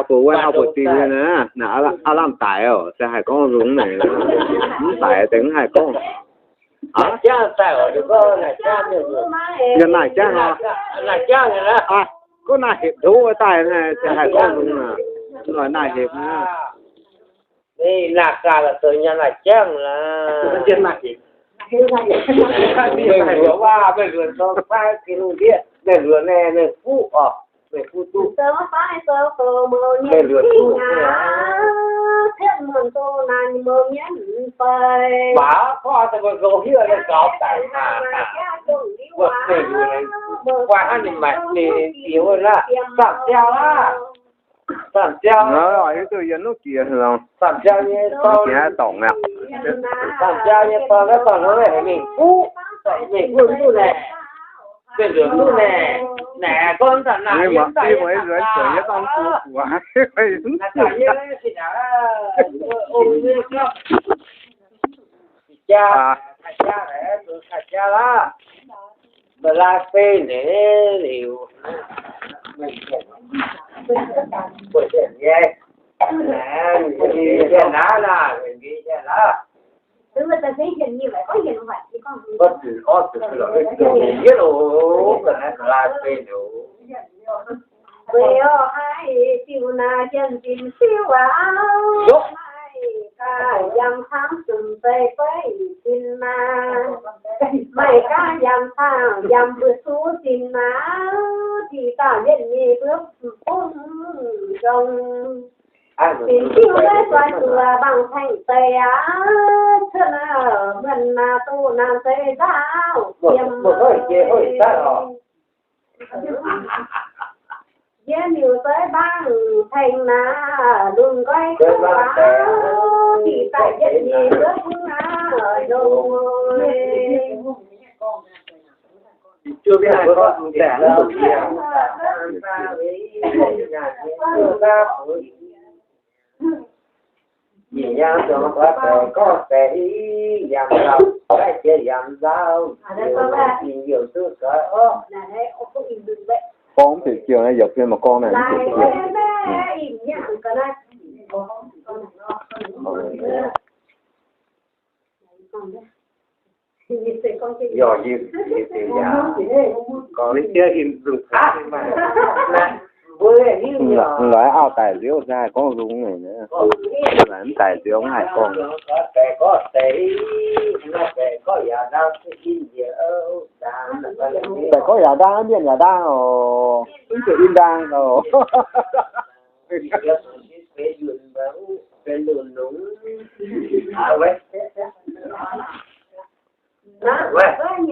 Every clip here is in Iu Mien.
Auv-buoz wuov, auv-buoz dingh naaic, aav lamh daic oc, se haih gorngv nzung naaic, mv daic deix mv haih gorngv. Yiem naaic jangv oc. Gorngv naaic hepc ndoqv daaih naaic, se haih gorngv nzung naaic, naaic hepc naaic. Naaic gaax la'zoux nyei naaic jangv laac. Meih mbuo waac, meih mbuo dorng fai gin ndiev, meih mbuo naaiv meih fuqv oc, meih fuqv duqv. Meih mbuo duqv. Baac gorngv se mbuo nqox hiev naaiv gaux daic maah. Meih mbuo guai hnangv ninh maaih ninh diex wuov naaiv, samh jauv aqv. Samh jauv. Samh jauv nyei dorngx, samh jauv nyei dorngx naaiv dorngx naaiv heuc mingh fuqv, mingh fuqv duqv naaic, mingh nzuonx duqv naaic, naaic gorngv zanc naaic yie mv daaih yie mv daaih yie gorngv fuqv fuqv. Jaa, jaa, jaa laac. Mv lai fei neix liuz, mbuo nyei, naaiv naaic, mbuo nyei naaiv, mbuo nyei naaiv, gorngv zuqc orv zuqc yietv loz, mv lai fei liuz. Weic orqc, haih diuh naaic jienv zinh siuv aqv. Maaih gaax yangh cangv zunc zeiv beiv zinh naaic. Maaih gaax yangh cangv yangh mbuo suv zinh naaic. Ti dauh yietv nyei mbuo bungx nzongc. Zinh siuv naaiv zoih zuoqc mangc ceng deix aqv. Cuotv naaiv muonh naaic duqv naaic zeiv ndaauv yiem. Yie liuz zeiv mbaang tengx naaic lunx nqoi duqv waac, ti daaih yietv nyei wuov bungx aqv, nzongc. Yie yangh zuangx guaax deix gorngv deix yangh nzauh, daaih jiex yangh nzauh, yie yie duqv zoix orv. Gorngv mv bieqc jiouh naaiv, yaac fien maaih gorngv naaic mv bieqc jiouh. Yaac yie, yie, yie, yaac gorngv, mbuo, mbuo, mbuo, mbuo, auv daic nziouv se haih gorngv nzung naaic. Mv daic nziouv mv haih gorngv. Daic gorngv yaac ndaang, mienh yaac ndaang oc. Mv zeiz in ndaang oc. Naaiv, naaiv,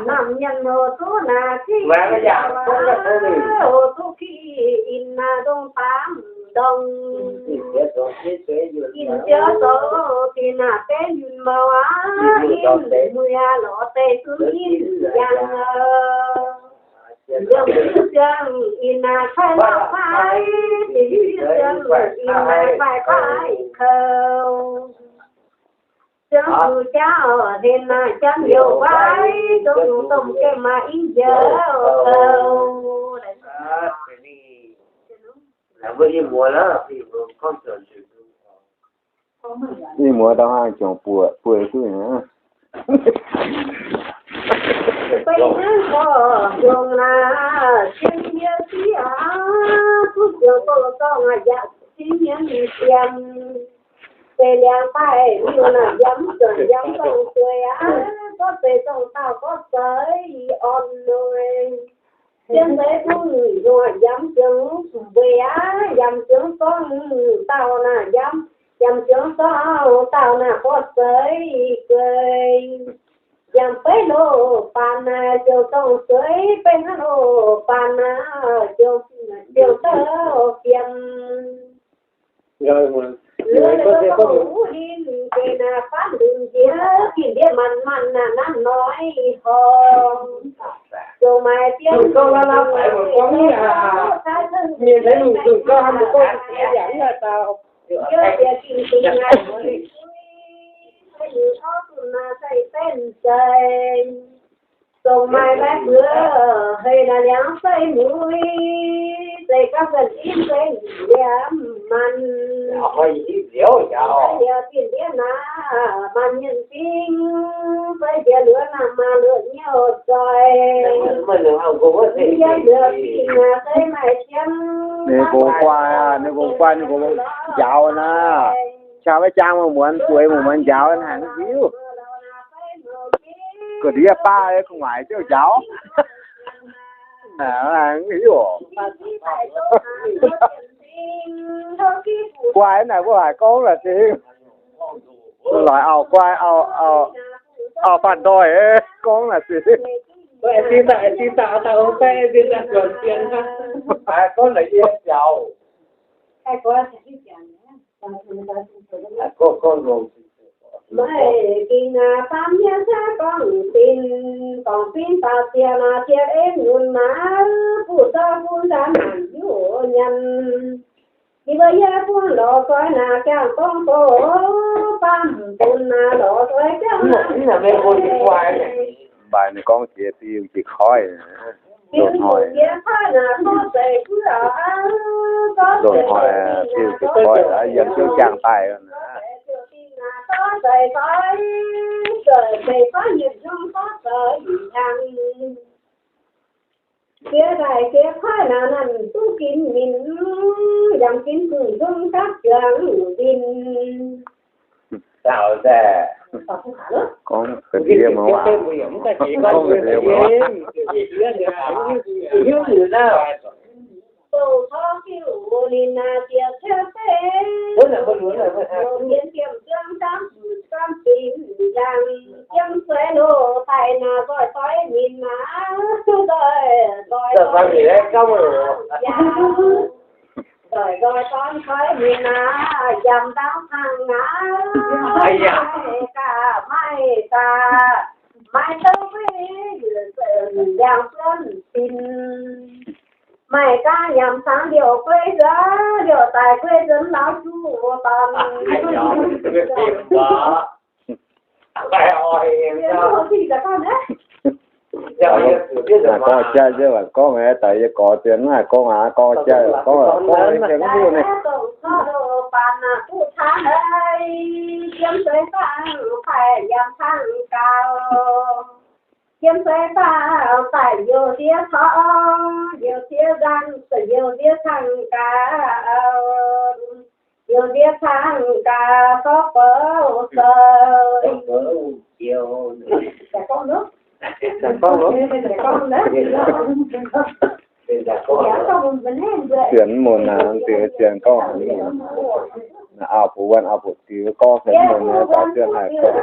naaiv, mienh nor duqv naaic, duqv ki in naaic ndongc baamh ndongc. In ziouc zoux bieqc naaic beiv yunh mouc aqv, in muic aqv lorz deix zungv in yangh. Ziangh ziangh in naaic faix lauh faix, ziangh ziangh in naaic faix faix kouv. Ziangh zuqc jauv hlen naaic jangv youh waaic, dongh dongh gemh maaih i njoux kouv. Ih muoz dauh hnangv juangc buoqc, buoqc duqv nyei. Beiv hnangv gorx nzong naaic, zien yie siqv aqv, duqv ziouc dongh zorng aqv, yaac siqv mienh jiem. Beiv liangx daaih liuz naaic, yiem zuonc yiem dongh zueiz aqv, gorngv zeiz dongh dauh gorngv zeiz orn noic. Zien zeiz dongh nzuonx yiem zuonc weic aqv, yiem zuonc gorngv dauh naaic yiem, yiem zuonc gorngv dauh naaic gorngv zeiz guei. Yiem beiv loz-baan naaic ziouc dongh zueiz, beiv hnangv loz-baan naaic ziouc, ziouc douh fiem. Lorqc, lorqc, lorqc, wuov lin geh naaic faanv lunx njiec, ginh ndiev maanc maanc naaic nanv noic horngz. Zoux maaih dien gorngv la'la'feix mbuo gorngv nyei aqv. Mienh naaiv lungh zuqc gorngv mbuo gorngv yaac mv haih dau. Yie jiex gingx dingc naaic, fai liuz tov zunh naaic se benv zeiz. Dongh maaih mbaeqv mbuo hei naaiv liangv fei muic, zeiz gapv zanc zinh fei liemh maanc. Liouh zinh ndiev naaiv maanc mienh fingx, fei jiex luoqc naaic maah luoqc nyouh zoih. Yiem luoqc fingx naaic fei maaih jiem. Ninh gong guai aqv, ninh gong guai, ninh gong njaaux naaic. Qaqv maiv jaang, muonz-muonz bueix, muonz-muonz njaaux haic, mv hiuv. Ga'ndiev baav gu'nguaaic ziouc njaaux. Mv hiuv. Guai naaic mbuo haiz gorngv naaic se laaix auv-guai, auv-baav ndoih gorngv naaic se. Maiv ging naaic faam nyei caav gorngv dinc, gorngv fim faaux ziec naaic ziec en nunc naaic, buv zorqv bun nzaanx naaic hiuv nyanc. Yie mbuo yie bun lorz zoih naaic jangx dongh doz, baamh bun naaic lorz zoih jangx naaic. Mv baac ninh gorngv jiex diuh jiex koiv, loz-hnoi, jiex koiv naaic gorngv zeiz guv aqv, loz-hnoi diuh jiex koiv yiem jienv jangx daaih. Jiex daaih jiex koiv naaic, nanc duqv ginv minc, yangh ginv gu'nguaaic nzung gapv juangc winh. Gorngv ga'ndiev mv waac, gorngv ga'ndiev mv waac. Dongh tov fiuv ninh naaic ziec cuotv seix, mienh ziemh zuangx camv camv fingx yangh, yiem sueih loz daaih naaic nzoih doix ninh naaic, nzoih nzoih yangh, nzoih nzoih dorn koiv ninh naaic, yangh ndaauv cang naaic, maiv gaax maiv gaax, maiv douv maiv yangh buonv sin. Maiv gaax yaac cangx liouc guei nzuonx, liouc daic guei nzuonx lauz juqv dorn. Gorngv jaav yie gorngv daaih yie gorx zien mv haih gorngv aqv, gorngv jaav gorngv gorngv mv duqv naaiv. Yiem sueih faang daaih youc ndiev torngv, youc ndiev nzangc, youc ndiev cang gaax, youc ndiev cang gaax sorv bouv sou. Sienx mv muonc naaic, dingc sienx gorngv haaix nyungc. Naaic auv-butv wuonh auv-butv diuh gorngv sienx mv muonc naaic, daaih zien haic gorngv.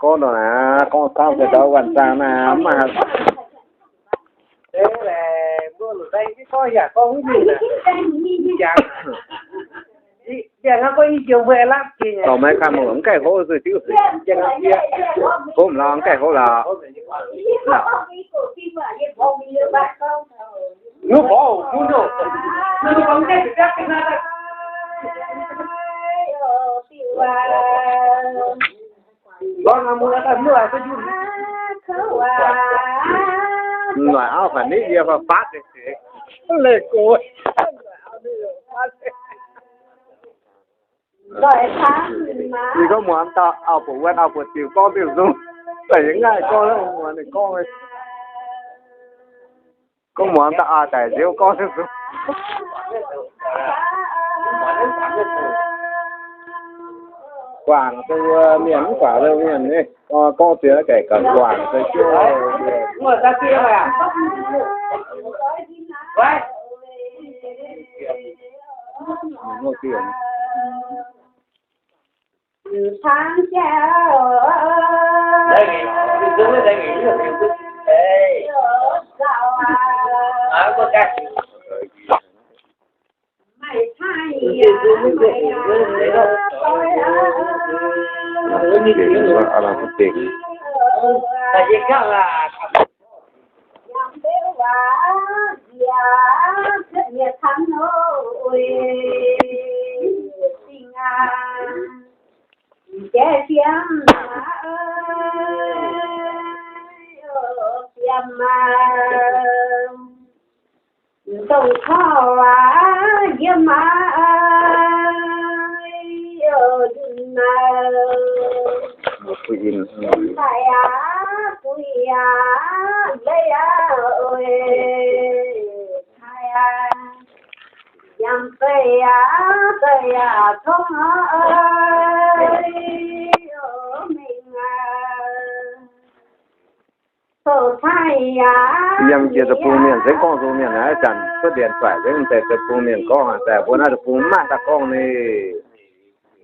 Gorngv naaic, gorngv camv deix ndau wuonh zaangh naaic, mv maaih dorh maiv kaav mv gaengh hopv se diuv se. Hopv mv lorz mv gaengh hopv lorz. Noic auv fai nitv yie fai fatv deix seix, leih go. Yie gorngv muangx dauh auv-butv wuonh auv-butv diuh gorngv diuh nzung, daaih yie ngaih gorngv, muangx ninh gorngv. Gorngv muangx dauh aa daic nziouv gorngv diuh nzung. Guangc se mbuo mienh, mv guangc se mienh ni. Gorngv deix ga'naaiv guangc se jienv. Dongh taux aac, yie maaiz yunc naaic, dongh taaix aac, guix aac, leiz aac, oix taaix aac, yangh zeiz aac, zeiz aac, tongv aac, mengh aac. Yiem jiex deic-bung mienh zengv gorngv nzung mienh naaiv, zanc cuotv ndienx doic zengv deix deic-bung mienh gorngv, daaih mbuo naaiv deic-bung mv maaih daaih gorngv ni.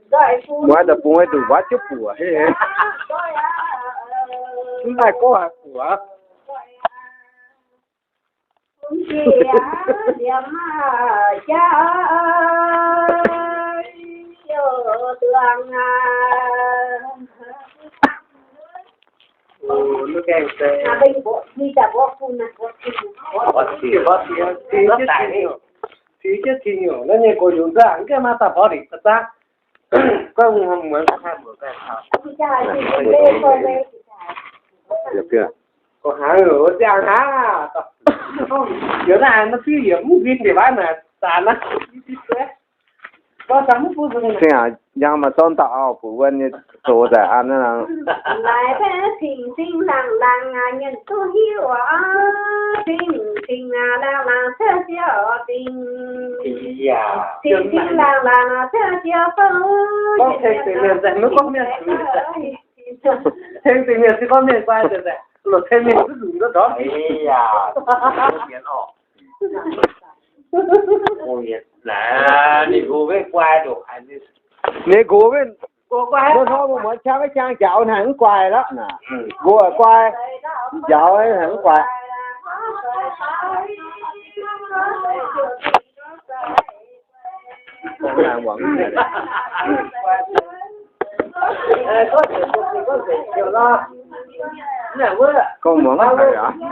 Mbuo naaiv deic-bung aeqv, nduqc mbuo ziouc buoc, mv maaih gorngv haaix buoc. Gorngv muonz gorngv haaix, ziangh hnangv aqv. Yietc naaiv maiv diuv yietc mv huin ndeic waaiv naaic, zanc aqv. Gorngv daaih mv bun Cing aac, njang maaih zorqv dauh auv-buc wuonv nyei zoux daaih an naaiv. Laaix baeqv cing-cing laangh laangh aac, mienh duqv hiuv oc. Cing-cing aac, laangh laangh cuotv ziouc dingc. Cing-cing laangh laangh cuotv ziouc fouv. Gorngv tengx deix mienh daaih, mv gorngv mienh zuiz daaih. Tengx deix mienh se gorngv mienh guai daaih, loc tengx mienh duqv nzunc ndortv. Ninh nqox mbenv, mbuo hnoi mbuo muonz qang maiv qang njaaux haic mv guai lorqc naaic. Nqox guai, njaaux haic mv guai. Gorngv muangx haic aqv.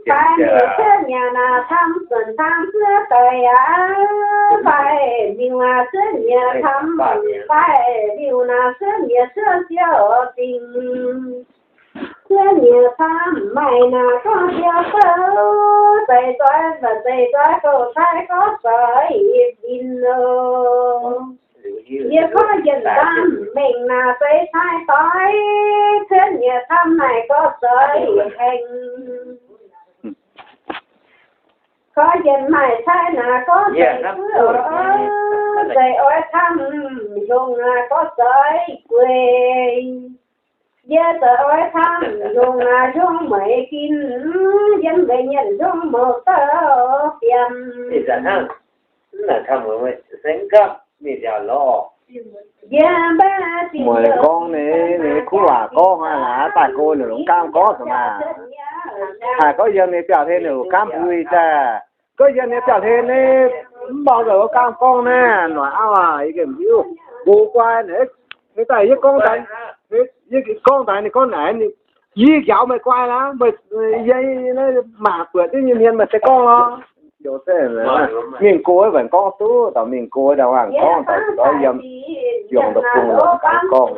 Fai liuz cuotv nyanc aac, camv zuonc camv zuov deix aqv. Fai liuz aac, cuotv nyanc camv, fai liuz naaic cuotv nyanc cuotv siou dingc. Cuotv nyanc camv maaih naaic gorngv siou fouv, zeiz doix, zeiz doix fouv cai gorngv zoix yie finh oc. Yie gorngv yietc nzangc mengh naaic zeiz cai doix, cuotv nyanc camv naaic gorngv zoix hengx. Gorngv yietc maaih cai naaic gorngv zeiz guoqv, zeiz oix camv hnyongx naaic gorngv zoix gueix. Yie zoux oix camv hnyongx aac, hnyongx meih ginv, yiem meih nyienh hnyongx mouz dauh biamh. Mueiz gorngv ninh, ninh kuv waac gorngv aqv, naaic daaih go ninh longc gaamv gorngv zuqc maah. Haih gorngv yiem ninh biauv hlen ninh longc gaamv mbuo daaih. Gorngv yiem ninh biauv hlen naaiv, mv baac zoux gaamv gorngv naaiv, noic auv aac, yie gengh mv hiuv. Mbuo guai naaic, daaih yie gorngv daaih, yie gorngv daaih ninh gorngv naaic, yie njaaux meih guai laaix, meih, yie mangc buatc jienv nyei hmien meih se gorngv lorqc. Mingh go wuov nzunc gorngv duqv, dauh mingh go wuov nzunc gorngv, dauh yiem yungz deic-bung longc gaamv gorngv.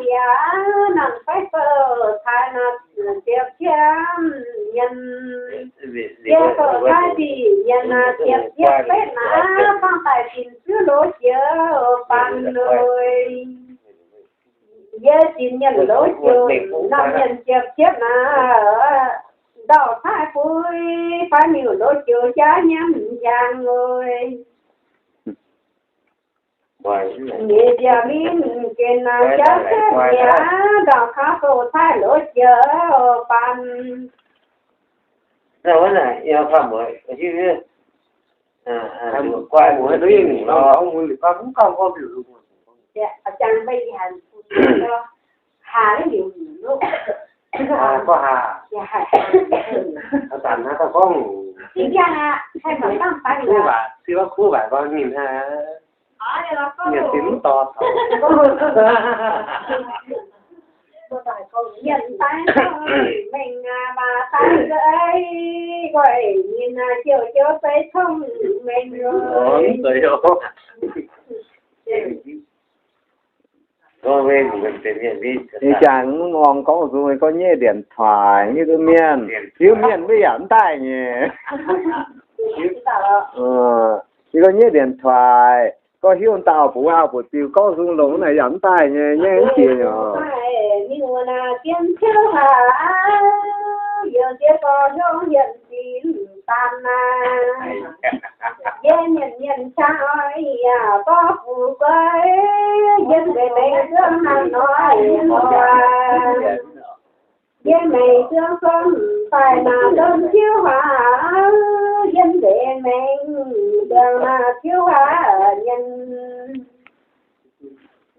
Yie fouv cai dingc nyanc aac, ziepc ziepc betv naaic, fangx daaih dinh zuov loz joux baan lui. Yie dinh nyanc loz joux, norm nyanc ziepc ziepc naaic, ndau-taaix buix, fai miuc-ndoqv joux jaav nyiemv njang oc. Nyeic nziaauc linh gen jaav sepv mi'aqv, ndau-taaix buix taaix ndoqv joux baan. Mienh daaih cong-mengh aac, maaih daaih za'eix, nqoi nyinh aac, ziouc jiouv se cong-mengh oc. Ih jangx mv horngh gorngv nzung, gorngv nyeiv điện thoại hiuv duqv mienh, hiuv mienh maiv yaac mv daaih nyei. Yie gorngv nyeiv điện thoại, gorngv hiuv dauh bungx auv-bouc diuh gorngv nzung longx naaic yaac mv daaih nyei, nyaiv mv jiex nyei. Ninh wuov naaic zien ciouv haic, youc ziex gorx hnyouv hietc zinh daan naaic. Yie mienh mienh qaqv oix yaac dorh fu'jueiv, yiem nzeix mengh zuangx hnangv nor oc. Yiem mengh zuangx sonv daaih naaic donx ciouv haic, yiem nzeix mengh zuangx naaic ciouv haic mienh.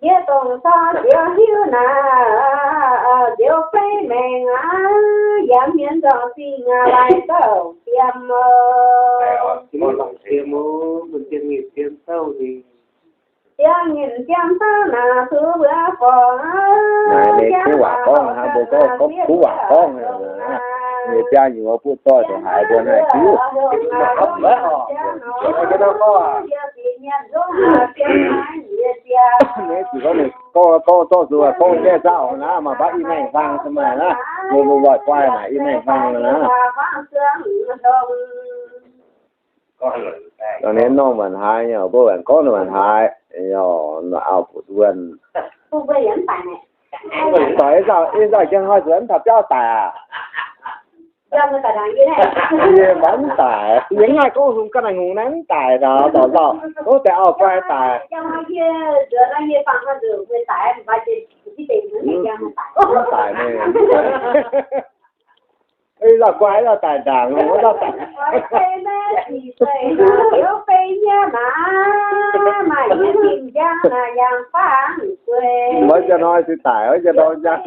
Yie dongh corc nziouv hiuv naaic, nziouv fei mengh aqv, yaac mienh nzorngc zingh aac, laaix zouv diem oc. Ziangh nyinh ziangh dauh naaic, zuqc mbuo gorngv, mbuo gorngv, gorngv kuv waac gorngv, nyei jaa nyuoz buov doix dongh haaix mbuo naaiv hiuv. Naaiv zuqc gorngv, gorngv, gorngv zorqv zuqc gorngv jaiv nzauh naaiv, maaih baav i maengh hlang se maaih naaiv, mbuo mbuo loix guai naaic i maengh hlang naaiv. Dongh ninh norm maanc haaix nyei, mbuo waanc gorngv norm maanc haaix, auv-butv wuonh. Doic, ih nzauh jienv hnoi zuqc mv taux biauv daic aac? Yie mv daic, yie mv haih gorngv hungh ganh naaic hungh naaiv mv daic taux, dorh nzauh gorngv deix auv-guai daic. Mv daic meh. Ih nzauh guai nzauh daic ndaangc, wuov nzauh daic. Wuov jaa hnoi se daic, wuov jaa hnoi njang.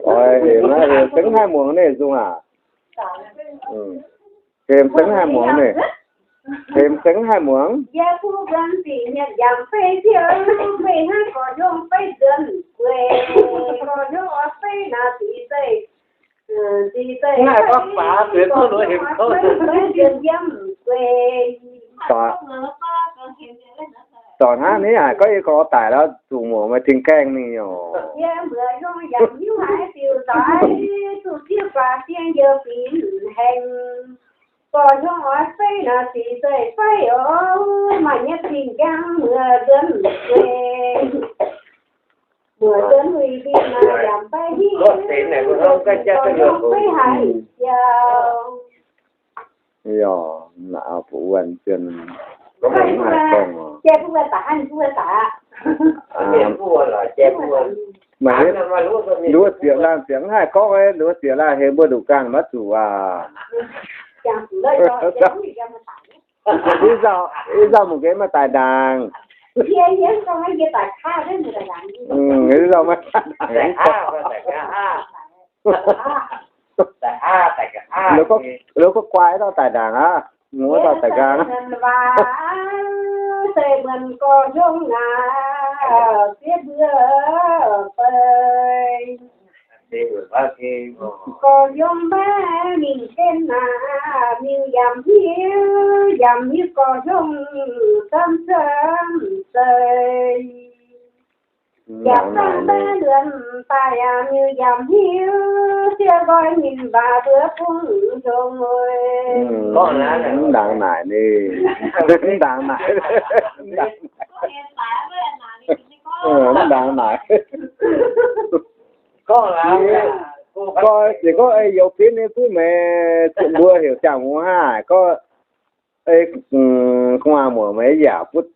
Oix hemx naaiv, hemx dengv haih muangx ninh nzung aac. Hemx dengv haih muangx ninh. Hemx dengv haih muangx. Naaiv gorngv baac zueiz duqv loz hemx kouv. Dorc hnangv ni haic, gorngv yie gorx daic lorqc, zuqc muoc maaih tin gaengh mingh oc. Yaac, auv-butv wuonh zien, mv haih gorngv oc. Maaih nduov ziepc laanh ziepc mv haih gorngv, nduov ziepc laanh hemx mbuo nduqc ganh maiv zuqc aac. Ih nzauh, ih nzauh mungh nqemh maaih daic ndaangc. Ih nzauh maaih daic ndaangc. Loz gorngv guai dauh daic ndaangc aqv. Muoz dauh daic ndaangc. Gorx-youz maiv mingh jienv naaic, mingh yaac hiuv, yaac hiuv gorx-youz camv camv zeiz. Yaac mv dangx naaic ninh, mv dangx naaic ninh, mv dangx naaic, mv dangx naaic. Gorngv, ziouc gorngv ei youz benv nyei butv meih, mbuo heuc ziangh hoc haic gorngv, ei, gu'nguaaz muoc meih yaac butv